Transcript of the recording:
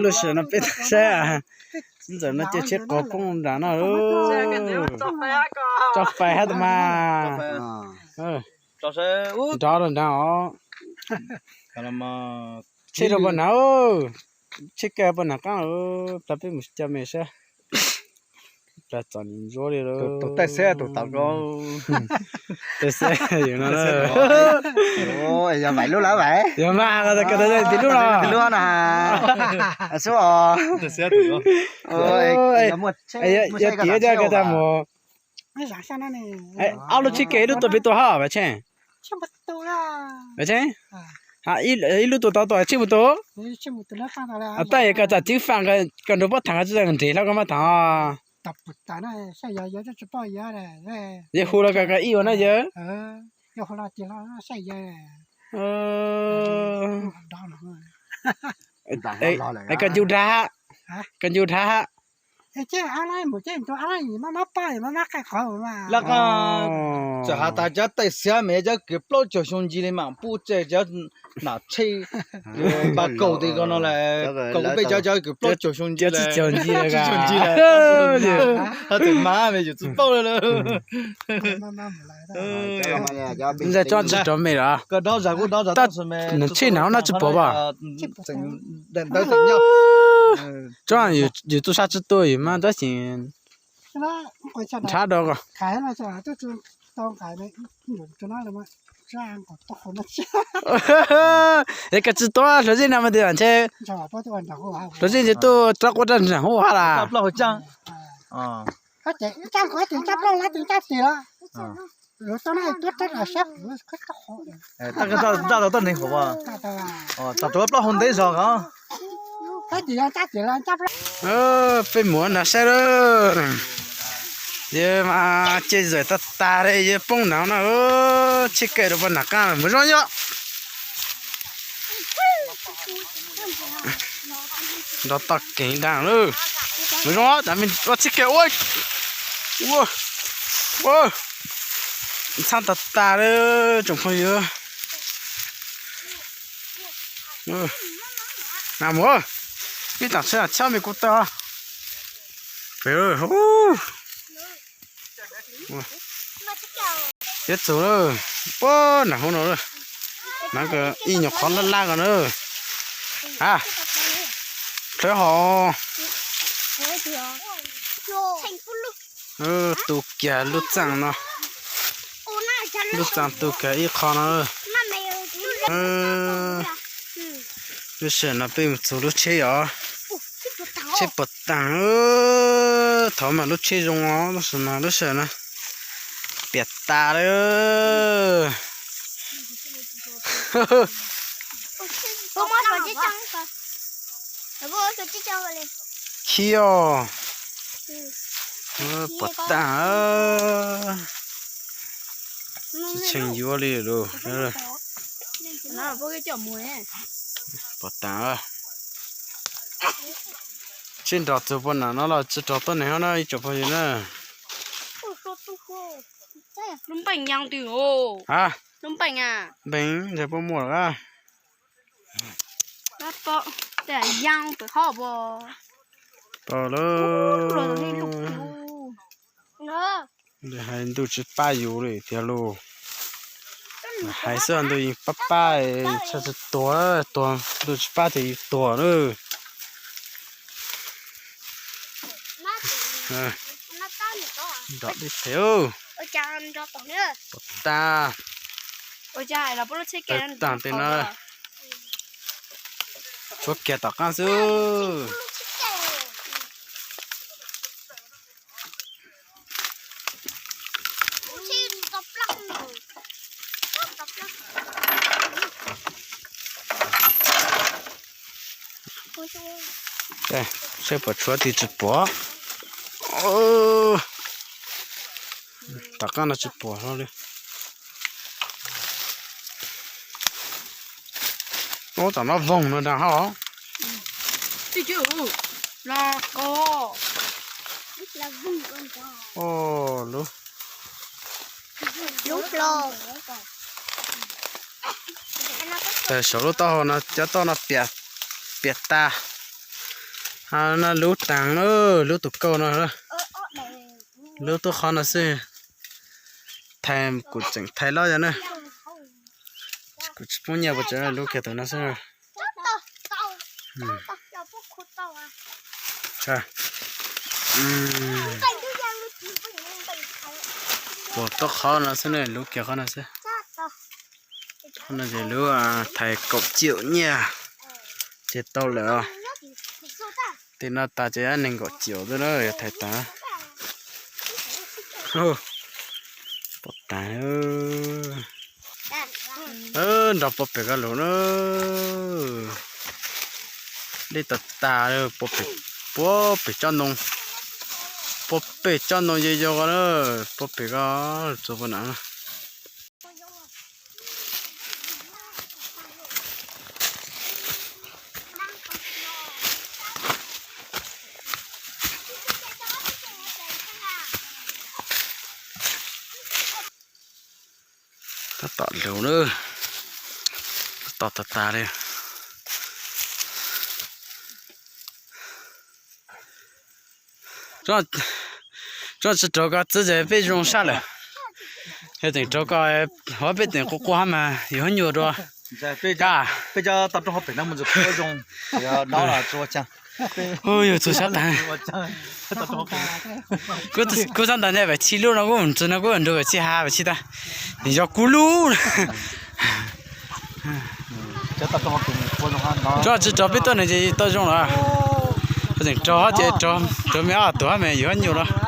Lub sij hawm no peb saib, ntxawm no ces tsheb qos poob nram no. Tso fais hab tas mas. Nrov rau nrad os. Tsheb rau poj nam, tsheb kaw poj nam qaab, plag peb mus coj me saib. Plag txom nyem ntsuab li lawm. Tus taij xeb tus tod ko. Taij xeb yog no. Yog mas, koj taij xeb tim lub no. Yog tiav coj koj tag mus. Ob lub tsheb kaw ib lub tua peb tua hab Vam Tsheej? Vam Tsheej, ib lub tua tau tua tsij mus tua. Tab yog koj txam tib faam koj nrug pob thaam tsi nres hlo koj maj thaam. Yawg hu los koj ib ua na yawg. Koj ncu dhab, koj ncu dhab. Lawv ko txawm has tas cov taij xiab mas cov kws plaub caug xyoo ncig li mas pub tseg cov nam tsheb npa kaum ti ko no las, kaum peb cov cov kws plaub caug xyoo ncig, tsib caug ncig, tsib caug ncig las. Txawm mas me yus tsis paub li lawm. Ntawm tsob tsis rov me los? Nam tsheb nam hoob no tsis pom as? Tsob yus tub sab tsis tuaj yus mas tab sis nrhab do ko. Es koj tsis tuaj hluav zej no mas tis ntshe hluav zej ntshe tuaj rov quaj rau nram hauv hab las. Tag rau plaub hau ntev zog os. Peb mus nrad saib lawm. Yawg mas ceg zawm tag tag li, yawg poob nrad no. Tsheb kaw rau poj nam qaab lawm, mus zoo yom. Nrov toj kev nrad lawm. Mus zoo, ua tsheb kaw ua, ua, ua. Txhaab tag tag li tsoom phooj ywg. Mus, ib taam tsheb tshab me kuv tawg. Peb txug lawm, puag nram hauv no lawm. Nov ib nyuag qhov laj laj ko na. A, plhawv hos. Tu kiag lub txaaj no, lub txaaj tu kiag ib qho no. Lub sij hawm no peb mus txug lub tsheb os. Tsheb puas taag, thaum mas lub tsheb zoo os, tab sis mas lub sij hawm no piam tas lawm. Khib os, puas taag, tsis tsheej yuav li lawm. Puas taag, tsheb nrog txug puag nram no los tsis raug tuab neeg hab na ib tsoom phooj ywg na. Lub npeej yau twg os? A, lub npeej a. Npeej ntawd puas muaj lawm a? Yau pem qhov puas? Pom lawm. Hais ntuj tsis pab yus li tiag lauj. Hais xwb ntuj yeej pab pab, tshaj tsis tuag, tuag ntuj tsis pab ces yus tuag lawm. Nrov deb pem, pom tag. Tawg taag pem no, tshuav kiag tom qaab xwb. Saib puas tshuav, tis tsis pom. Tom qaab no tsis pom hlo li. Ub, tom no voog no nrag hab. Lub, tawg saum lub taub hau no, cov toj no piam tas. No lub taag na, lub tus kauj no, lub tuaj qhov no xwb. Thais kuv tseem thais loj yog na. Kuv tsis poob nyiaj puas tseem lub kiag tau no xwb. Puas tuaj qhov no xwb ne, lub kiag qhov no xwb. Qhov no ces lub thais kaum ciam nyiaj ces tau lawm os. Tim no tas ces nees nkaum ciam xwb na, yog thais tas. Pom tas. Nrog puag pem ko lug na. Dej tas tas, puag pem, puag pem tsob ntoo, puag pem tsob ntoo yau yau ko na, puag pem ko, txua puag nram. Tab tom lug na, tab tom tas tas li. Tsob tsis raug koj txwb ces peb zoo sab lawm. Yog tseem raug koj, hov peb tseem quaj quaj hab mas yus hab nyuaj dua. Peb cov tau roob hauv pem no mus ntxuav zoo. Yus txug sab taag. Kuv xav ntawd ne, vaim txhij lub no kuv ntxwg no kuv nrug vaim txhij has vaim txhij tag, yog kuv lub. Tsob tsis raug peb tuaj no ces tau zoo lawm. Tseem raug ces raug me ob tug hab mas yus hab nyuaj lawm.